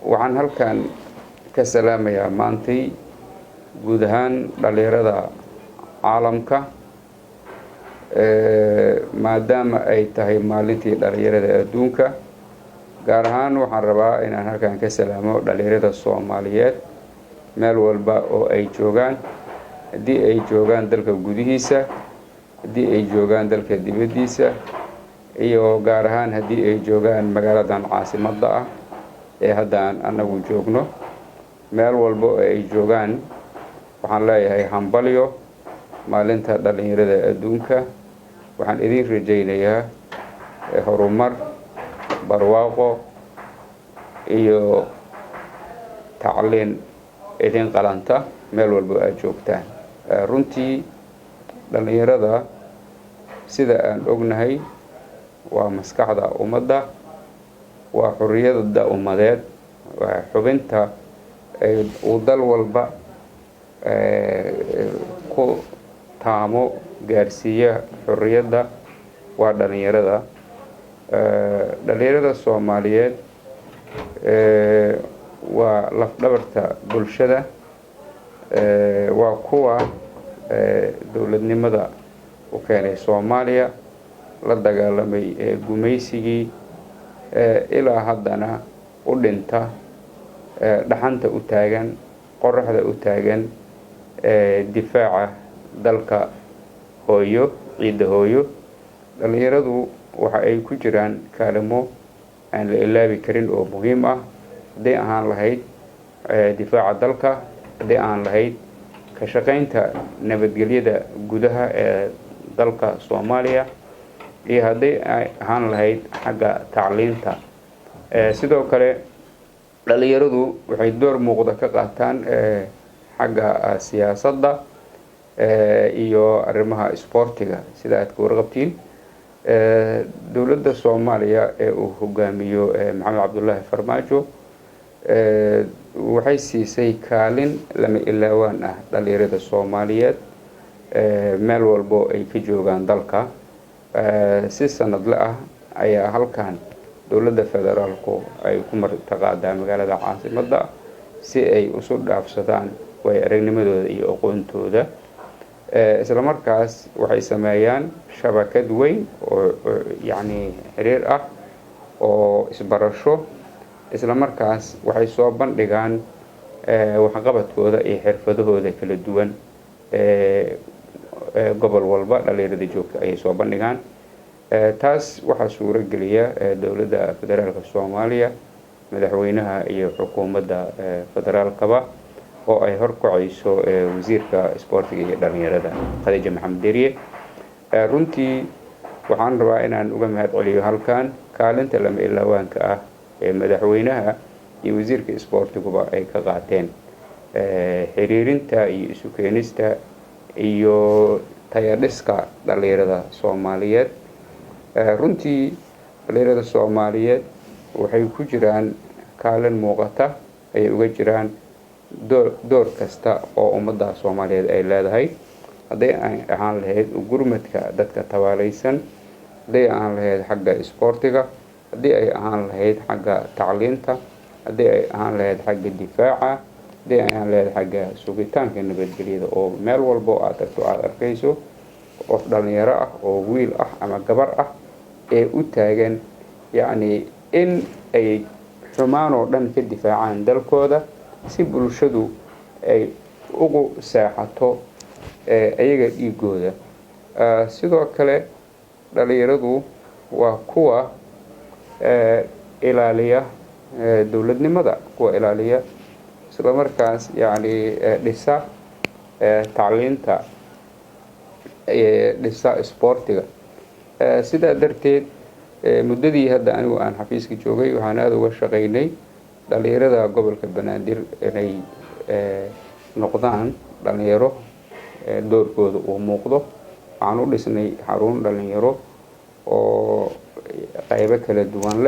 Waxaan halkan ka salaamayaa maantay guud ahaan dhalinyarada caalamka, maadaama ay tahay maalintii dhalinyarada adduunka. Gaar ahaan waxaan rabaa inaan halkan ka salaamo dhalinyarada Soomaaliyeed meel walba oo ay joogaan, haddii ay joogaan dalka gudihiisa, haddii ay joogaan dalka dibaddiisa, iyo gaar ahaan haddii ay joogaan magaaladan caasimadda ah ee hadda aan anagu joogno. Meel walba oo ay joogaan waxaan leeyahay hambalyo maalinta dhalinyarada adduunka. Waxaan idin rajaynayaa horumar, barwaaqo iyo tacliin idin qalanta meel walba aad joogtaan. Runtii dhalinyarada, sida aan ognahay, waa maskaxda ummadda, waa xorriyadda ummadeed, waa xubinta uu dal walba ku taamo gaarsiiya xorriyadda, waa dhalinyarada. Dhalinyarada Soomaaliyeed waa lafdhabarta bulshada, waa kuwa dowladnimada u keenay Soomaaliya, la dagaalamay gumaysigii, ilaa haddana u dhinta, dhaxanta u taagan, qoraxda u taagan difaaca dalka hooyo, ciidda hooyo. Dhalinyaradu waxa ay ku jiraan kaalimo aan la ilaabi karin oo muhiim ah, hadday ahaan lahayd difaaca dalka, hadday ahaan lahayd ka shaqaynta nabadgelyada gudaha ee dalka Soomaaliya, iyo hadday ahaan lahayd xagga tacliinta. Sidoo kale dhalinyaradu waxay door muuqda ka qaataan xagga siyaasadda iyo arrimaha isboortiga. Sida aad ka warqabtiin, dowladda Soomaaliya ee uu hogaamiyo Maxamed Cabdullaahi Farmaajo waxay siisay kaalin lama ilaawaan ah dhalinyarada Soomaaliyeed meel walbo ay ka joogaan dalka. Si sanadle ah ayaa halkan dowladda federaalku ay ku martaqaadaa magaalada caasimadda si ay isu dhaafsadaan way aragnimadooda iyo aqoontooda. Isla markaas waxay sameeyaan shabakad weyn oo yacni xiriir ah oo isbarasho. Isla markaas waxay soo bandhigaan waxqabadkooda iyo xirfadahooda kala duwan. Gobol walba dhalinyarada joogta ayay soo bandhigaan. Taas waxaa suuro geliya dowladda federaalka Soomaaliya, madaxweynaha iyo xukuumadda federaalkaba, oo ay horkacayso wasiirka isboortiga iyo dhalinyarada Khadiija Maxamed Deriye. Runtii waxaan rabaa inaan uga mahad celiyo halkan kaalinta lama ilaawaanka ah ee madaxweynaha iyo wasiirka isboortiguba ay ka qaateen xiriirinta iyo isu keenista iyo tayadhiska dhalinyarada Soomaaliyeed. Runtii dhalinyarada Soomaaliyeed waxay ku jiraan kaalin muuqata ayay uga jiraan door kasta oo ummadda Soomaaliyeed ay leedahay, hadday ay ahaan lahayd gurmadka dadka tabaalaysan, hadday ahaan lahayd xagga isboortiga, haddii ay ahaan lahayd xagga tacliinta, haddii ay ahaan lahayd xagga difaaca, haddii ay ahaan lahayd xagga sugitaanka nabadgelyada, oo meel walbo aad tagto aada arkayso qof dhalinyaro ah oo wiil ah ama gabar ah ee u taagan yacni in ay xumaan oo dhan ka difaacaan dalkooda si bulshadu ay ugu seexato iyaga dhiigooda. Sidoo kale dhalinyaradu waa kuwa ilaaliya dowladnimada, kuwa ilaaliya, isla markaas yacni dhisa tacliinta, dhisa isboortiga. Sidaa darteed muddadii hadda anigu aan xafiiska joogay waxaan aada uga shaqaynay dhalinyarada gobolka Banaadir inay noqdaan dhalinyaro doorkooda uu muuqdo. Waxaan u dhisnay xarun dhalinyaro oo qaybo kala duwan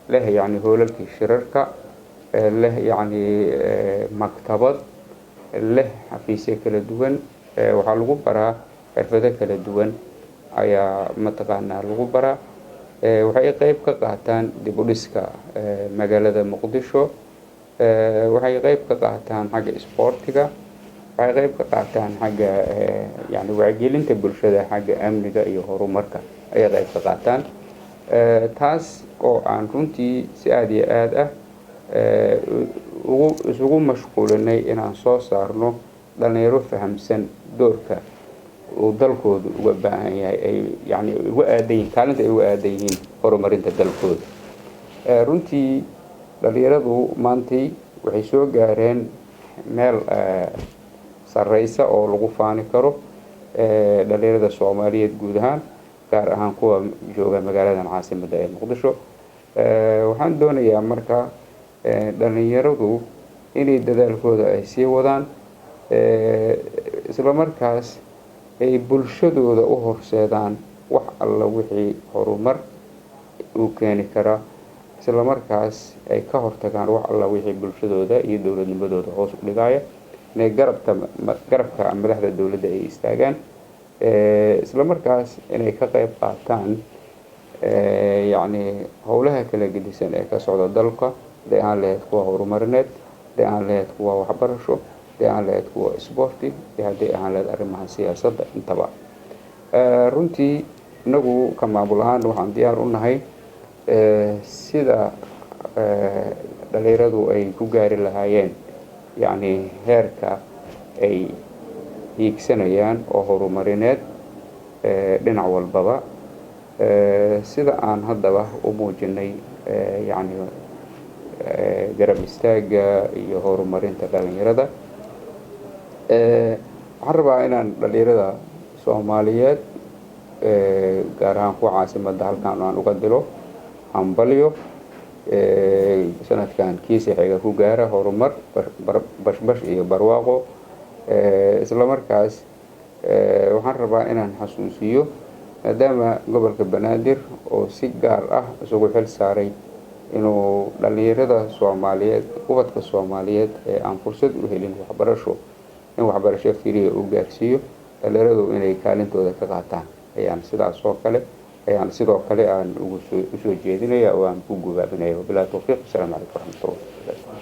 leh, yacni hoolalkii shirarka leh, yacni maktabad leh, xafiisyo kala duwan. Waxaa lagu baraa xirfado kala duwan ayaa mataqaanaa lagu baraa. Waxay qayb ka qaataan dib u dhiska magaalada Muqdisho. Waxay qeyb ka qaataan xagga isboortiga, waxay qeyb ka qaataan xagga yani wacyigelinta bulshada, xagga amniga iyo horumarka ayay qeyb ka qaataan. Taas oo aan runtii si aada iyo aada ah ugu isugu mashquulinay inaan soo saarno dhalinyaro fahamsan doorka uu dalkoodu uga baahan yahay, ay yani uga aadan yihiin, kaalinta ay uga aadan yihiin horumarinta dalkooda. Runtii dhalinyaradu maantay waxay soo gaareen meel sareysa oo lagu faani karo, dhalinyarada Soomaaliyeed guud ahaan, gaar ahaan kuwa jooga magaaladan caasimadda ee Muqdisho. Waxaan doonayaa marka dhalinyaradu inay dadaalkooda ay sii wadaan, isla markaas ay bulshadooda u horseedaan wax alla wixii horumar uu keeni karaa, isla markaas ay ka hortagaan wax alla wixii bulshadooda iyo dowladnimadooda hoos u dhigaya, inay garabka madaxda dowladda ay istaagaan, isla markaas inay ka qeyb qaataan yacni howlaha kala gedisan ee ka socda dalka, haday ahaan lahayd kuwa horumarineed, haday ahaan lahayd kuwa waxbarasho, haday ahaan lahayd kuwa isboorti iyo hadday ahaan lahayd arrimaha siyaasadda intaba. Runtii inagu ka maamul ahaan waxaan diyaar u nahay sida dhalinyaradu ay ku gaari lahaayeen yacni heerka ay hiigsanayaan oo horumarineed dhinac walbaba, sida aan haddaba u muujinay yacni garab istaagga iyo horumarinta dhalinyarada. Waxaan rabaa inaan dhalinyarada Soomaaliyeed, gaar ahaan kuwa caasimadda, halkan aan uga dilo hambalyo: sanadkan kiisa xiga ku gaara horumar, bashbash iyo barwaaqo. Isla markaas waxaan rabaa inaan xasuusiyo, maadaama gobolka Banaadir oo si gaar ah isugu xil saaray inuu dhalinyarada Soomaaliyeed, ubadka Soomaaliyeed ee aan fursad u helin waxbarasho, in waxbarasho free ah u gaarsiiyo, dhalinyaradu inay kaalintooda ka qaataan ayaan sidaas oo kale ayaan sidoo kale aan ugu soo usoo jeedinaya oo aan ku gubaabinaya. Wabilahi towfiiq. Asalaamu calaykum waraxmatullah.